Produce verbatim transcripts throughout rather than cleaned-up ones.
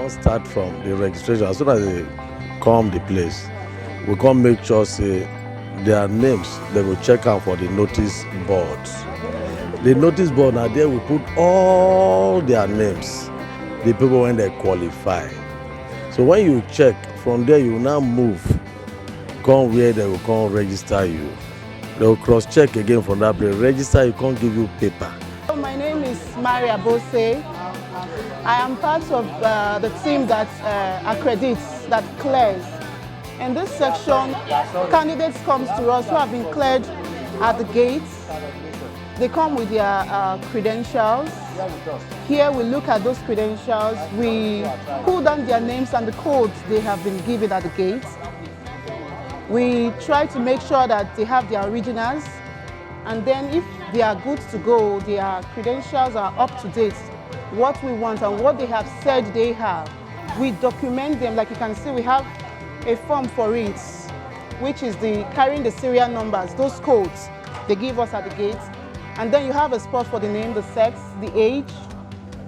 Start from the registration. As soon as they come the place, we come make sure say their names, they go check am for the notice board. The notice board, na there we put all their names, the people wey dey qualify. So when you check, from there you now move, come where they go come register you. They will cross check again from that place, register you, come give you paper. So my name is Maria Bose. I am part of uh, the team that uh, accredits, that clears. In this section, candidates comes to us who have been cleared at the gate. They come with their uh, credentials. Here we look at those credentials. We pull down their names and the codes they have been given at the gate. We try to make sure that they have their originals, and then if they are good to go, their credentials are up to date, what we want and what they have said they have, we document them. Like you can see, we have a form for it, which is the carrying the serial numbers, those codes they give us at the gate. And then you have a spot for the name, the sex, the age,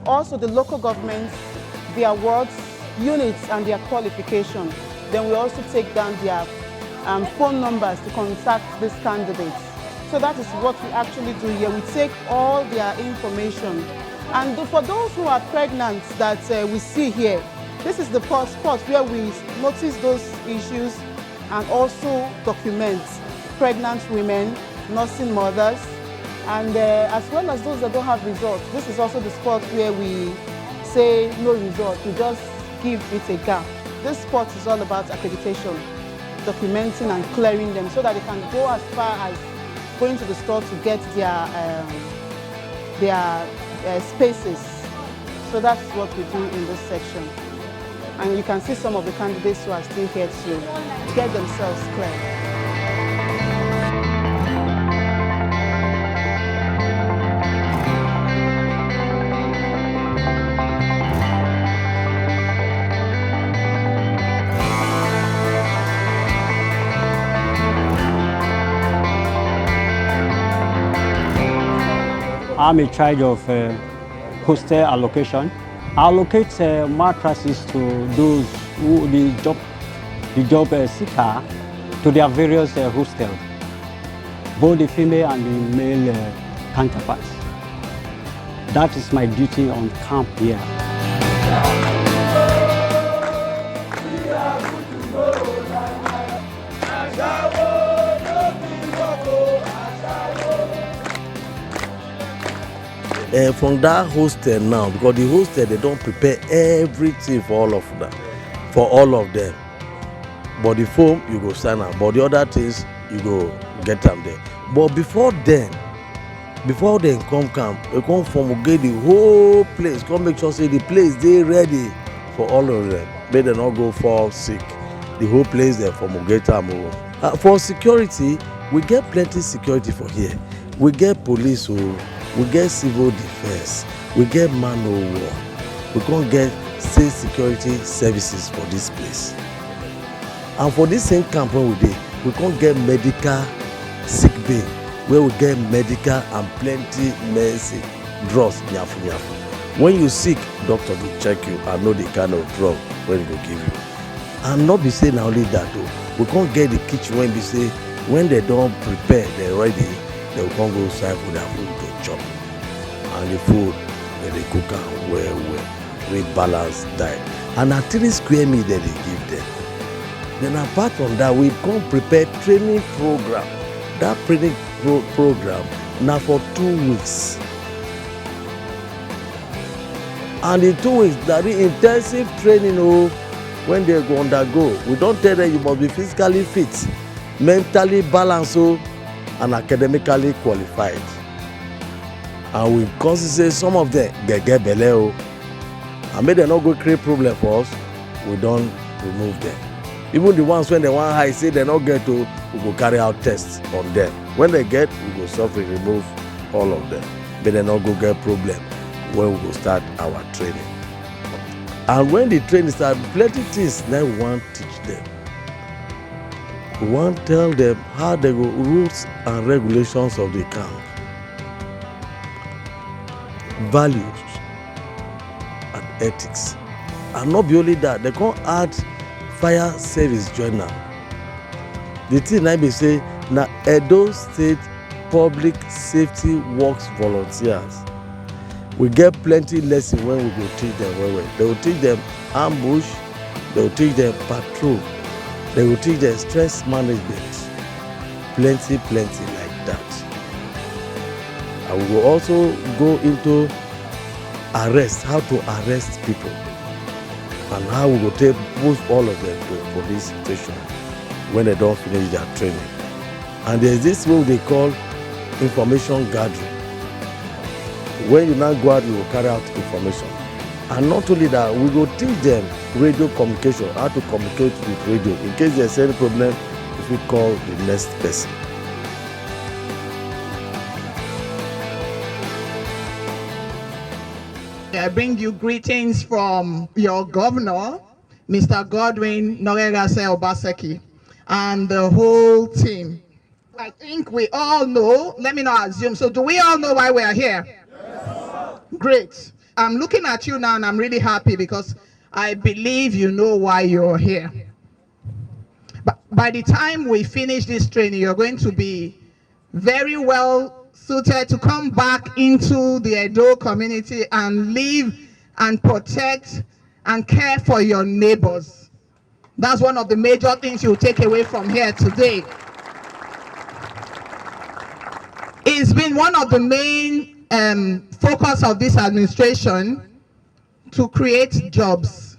also the local governments, their wards, units, and their qualification. Then we also take down their um, phone numbers to contact these candidates. So that is what we actually do here. We take all their information. And for those who are pregnant that uh, we see here, this is the first spot where we notice those issues and also document pregnant women, nursing mothers, and uh, as well as those that don't have results. This is also the spot where we say no result, we just give it a gap. This spot is all about accreditation, documenting and clearing them so that they can go as far as going to the store to get their um, their uh, spaces. So that's what we do in this section. And you can see some of the candidates who are still here to get themselves clear. I'm in charge of uh, hostel allocation. I allocate uh, mattresses to those who the job the job uh, seeker to their various uh, hostels, both the female and the male uh, counterparts. That is my duty on camp here. Uh, from that hostel now, because the hostel they don't prepare everything for all of them, for all of them. But the form you go sign am, but the other things you go get am there. But before then, before dem come camp, dem come fumigate the whole place, come make sure say the place dey ready for all of them, make dem no go fall sick. The whole place dem fumigate am o. Uh, for security, we get plenty security for here. We get police o, we get civil defence, we get man o war, we come get state security services for this place. And for this same camp wey we dey, we come get medical sick bay where we get medical and plenty medicine, drugs, nyafu nyafu. When you sick, doctor go check you and know the kind of drug wey he go give you. And no be say na only that o, we come get the kitchen wey be say when dem don prepare, dem ready, dem go come go cycle their food to chop. And the food, dem dey cook am well well, wey balance diet. And na three square meal dem dey give dem. Then apart from that, we come prepare training program. That training pro program na for two weeks. And the two weeks na the intensive training o, wey dem go undergo. We don tell them you must be physically fit, mentally balanced o, and academically qualified. And we come see say some of them get get belle o, and make dem no go create problem for us, we don remove them. Even the ones wey dem wan hide say dem no get o, we go carry out tests on them. When dem get, we go sofri remove all of them, make dem no go get problem when we go start our training. And when the training start, plenty things na we wan teach them. We wan tell them how dem go, rules and regulations of the camp, values and ethics. And not be only that, they come add fire service join am. The thing na be say na Edo State Public Safety Works volunteers. We get plenty lesson wey we go teach them well well. They go teach them ambush, they go teach them patrol, they go teach them stress management, plenty plenty like that. And we go also go into arrest, how to arrest people, and how we go take move all of them to police station when they don finish their training. And there is this way we dey call information gathering. When you now go out, you go carry out information. And not only that, we go teach them radio communication, how to communicate with radio. In case there's any problem, you fit call the next person. I bring you greetings from your governor, Mister Godwin Nogegase Obaseki, and the whole team. I think we all know, let me not assume. So, do we all know why we are here? Great. I'm looking at you now and I'm really happy because I believe you know why you're here. But by the time we finish this training, you're going to be very well suited to come back into the Edo community and live and protect and care for your neighbors. That's one of the major things you take away from here today. It's been one of the main um, focus of this administration to create jobs.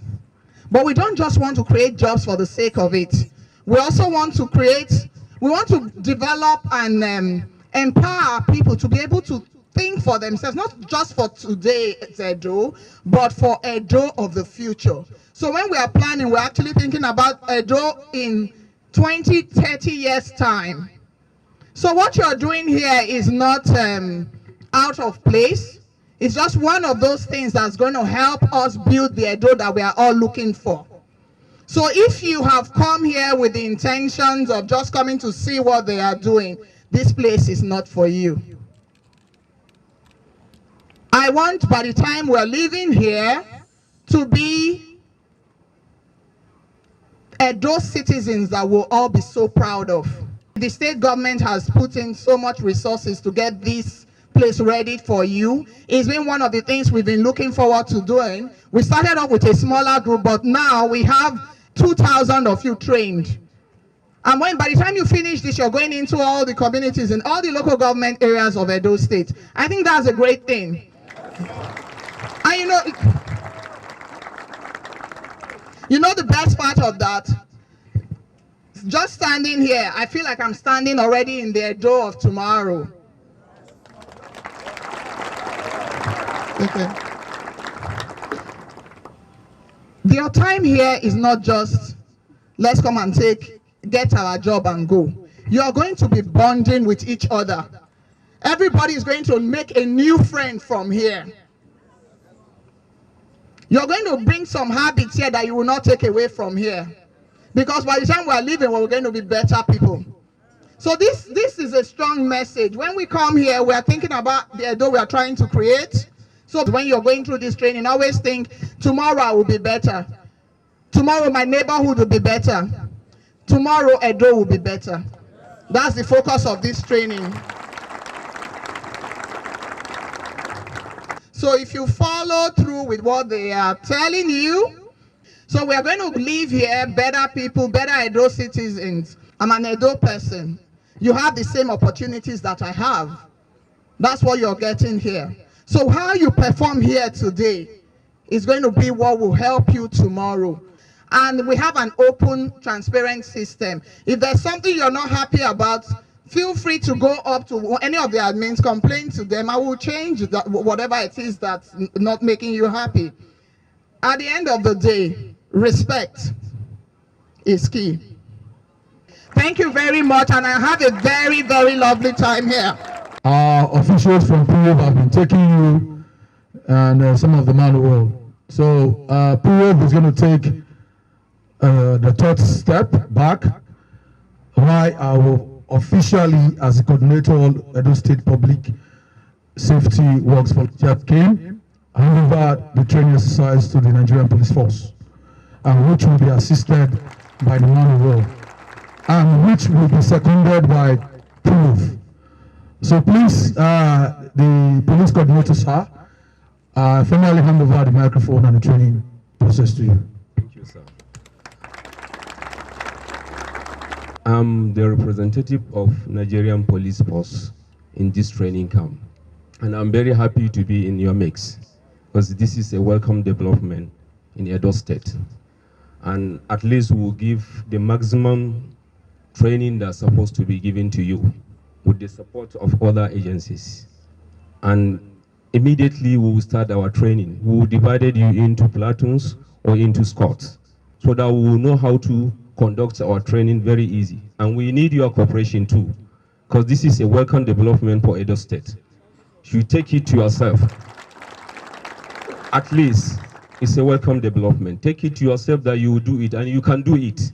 But we don't just want to create jobs for the sake of it. We also want to create, we want to develop and um, empower people to be able to think for themselves, not just for today, Edo, but for Edo of the future. So when we are planning, we're actually thinking about Edo in twenty, thirty years' time. So what you're doing here is not um, out of place. It's just one of those things that's going to help us build the Edo that we are all looking for. So if you have come here with the intentions of just coming to see what they are doing, this place is not for you. I want, by the time we're leaving here, to be Edo citizens that we'll all be so proud of. The state government has put in so much resources to get this place ready for you. It's been one of the things we've been looking forward to doing. We started off with a smaller group, but now we have two thousand of you trained. And when, by the time you finish this, you're going into all the communities in all the local government areas of Edo State. I think that's a great thing. And you know, you know the best part of that? Just standing here, I feel like I'm standing already in the Edo of tomorrow. Okay. Your time here is not just, "Let's come and take, get our job and go." You are going to be bonding with each other. Everybody is going to make a new friend from here. You're going to bring some habits here that you will not take away from here. Because by the time we are leaving, we're going to be better people. So this, this is a strong message. When we come here, we are thinking about the Edo we are trying to create. So when you're going through this training, always think, "Tomorrow I will be better. Tomorrow my neighborhood will be better. Tomorrow Edo will be better." That's the focus of this training. So if you follow through with what they are telling you, so we are going to leave here better people, better Edo citizens. I'm an Edo person. You have the same opportunities that I have. That's what you're getting here. So how you perform here today is going to be what will help you tomorrow. And we have an open, transparent system. If there's something you're not happy about, feel free to go up to any of the admins, complain to them. I will change that, whatever it is that's n- not making you happy. At the end of the day, respect is key. Thank you very much, and I have a very, very lovely time here. Our officials from P O have been taking you and uh, some of the man well. So uh, P O is going to take uh, the third step back, why I will officially, as the coordinator of Edo State Public Safety Works Volunteer Team, hand over the training exercise to the Nigerian Police Force, and which will be assisted by the Man of War, and which will be seconded by Proof. So please, uh, the police coordinator, sir, uh, formally hand over the microphone and the training process to you. Thank you, sir. I'm the representative of Nigerian Police Force in this training camp, and I'm very happy to be in your mix because this is a welcome development in Edo State, and at least we'll give the maximum training that's supposed to be given to you with the support of other agencies. And immediately we will start our training. We will divided you into platoons or into squads so that we will know how to conduct our training very easy. And we need your cooperation too, because this is a welcome development for Edo State. You take it to yourself. At least it's a welcome development. Take it to yourself that you will do it and you can do it.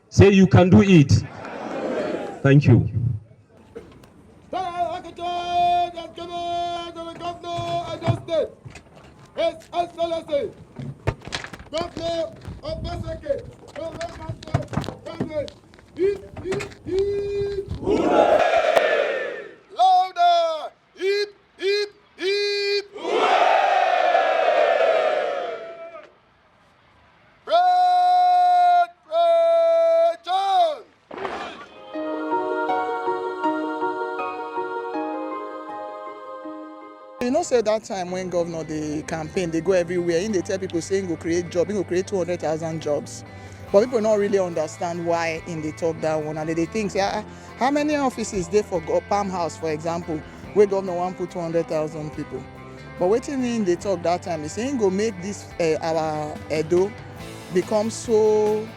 Say you can do it. Thank you. Sir, I can tell that given to the governor of the state, His Excellency, Governor Obaseki, Governor President, hip, hip, hip. Louder! Hip, hip, hip. Bread, bread, John! You know say that time when governor dey campaign, dey go everywhere, he dey tell people say he go create job, he go create two hundred thousand jobs. But people no really understand why he dey talk that one, and they dey think say, "Ah, ah, how many offices dey for go-, Palm House, for example, where governor wan put two hundred thousand people?" But wetin he dey talk that time is say he go make this, eh, our Edo become so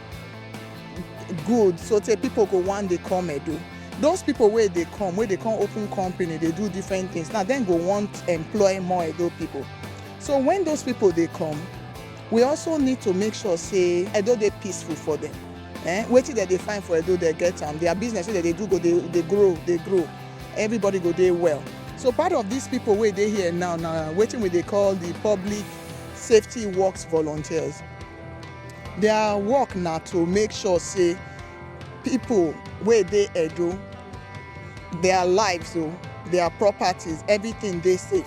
good, so tey people go wan dey come Edo. Those people wey dey come, wey dey come open company, dey do different things, na dem go want employ more Edo people. So when those people dey come, we also need to make sure say Edo dey peaceful for them. Eh? Wetin dem dey find for Edo, dem get am. Their business wey dem dey do go dey, dey grow, dey grow. Everybody go dey well. So part of these people wey dey here now, na wetin we dey call the public safety works volunteers. Their work na to make sure say people wey dey Edo, their lives o, their properties, everything dey safe.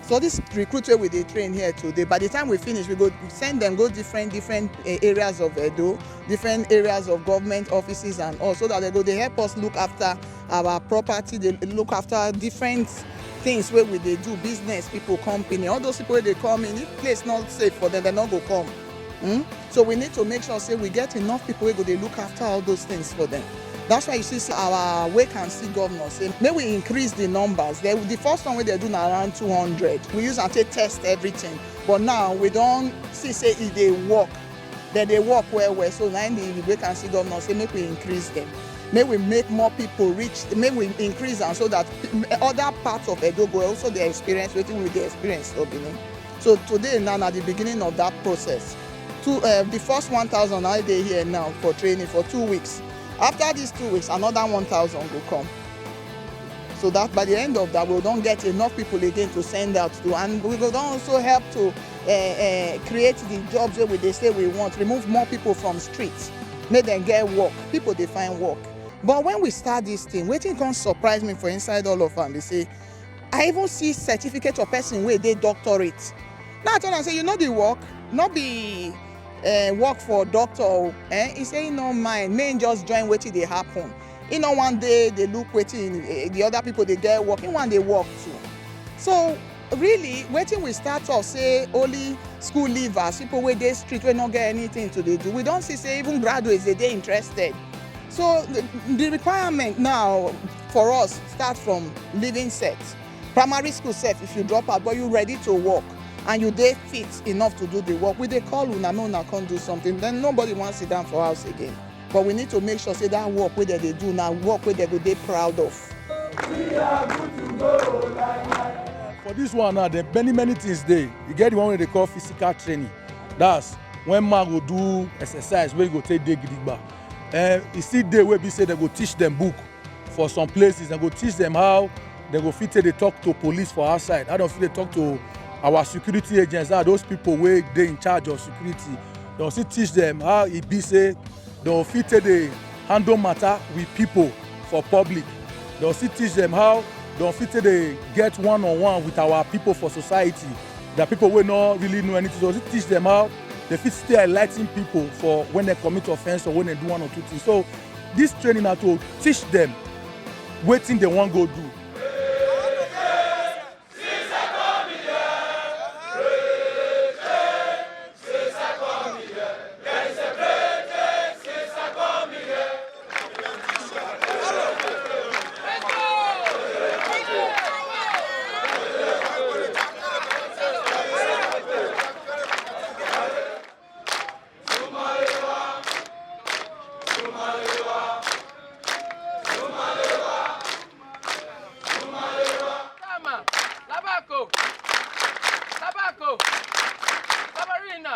So this recruit wey we dey train here today, by the time we finish, we go send them go different, different, eh, areas of Edo, different areas of government offices and all, so that they go dey help us look after our property, dey look after different things wey we dey do, business people, company, all those people wey dey come in, if place not safe for them, they no go come. Hmm? So we need to make sure say we get enough people wey go dey look after all those things for them. That's why you see say our wake and see governor say make we increase the numbers. They, the first one wey they do na around two hundred. We use am take test everything, but now we don see say e dey work. Dem dey work well well, so na im the wake and see governor say make we increase them, make we make more people reach, make we increase am so that other parts of Edo go also dey experience wetin we dey experience for Benin. So today now na the beginning of that process. Two, uh, the first one thousand I dey here now for training for two weeks. After these two weeks, another one thousand go come. So that by the end of that, we don get enough people again to send out to, and we go don also help to, uh, uh, create the jobs wey we dey say we want, remove more people from streets, make dem get work. People dey find work. But when we start this thing, wetin come surprise me for inside all of am be say I even see certificate of person wey dey doctorate. Now I tell am say, "You know the work, no be, eh, work for doctor o." Eh? He say he no mind, make him just join wetin dey happen. He no one day dey look wetin, eh, the other people dey get work. He one dey work too. So really, wetin we start off say only school leavers, people wey dey street wey no get anything to dey do, we don see say even graduates dey dey interested. So the, the requirement now for us start from leaving set. Primary school sef, if you drop out but you ready to work and you dey fit enough to do the work, we dey call una make una come do something. Then nobody wan sit down for house again. But we need to make sure say that work wey dem dey do na work wey dem go dey proud of. For this one now, there many many things dey. You get the one wey dey call physical training. That's when man go do exercise, wey go take dey gidigba. Eh, e still dey wey be say dem go teach dem book for some places, dem go teach dem how dem go fit take dey talk to police for outside, how dem fit dey talk to our security agents, that those people wey dey in charge of security, dem still teach them how e be say dem fit take dey handle matter with people for public. Dem still teach them how dem fit take dey get one on one with our people for society, the people wey no really know anything. So still teach them how they fit stay enlighten people for when they commit offense or when they do one or two things. So this training na to teach them wetin they wan go do. Tama, Labako, Labako, Labarina,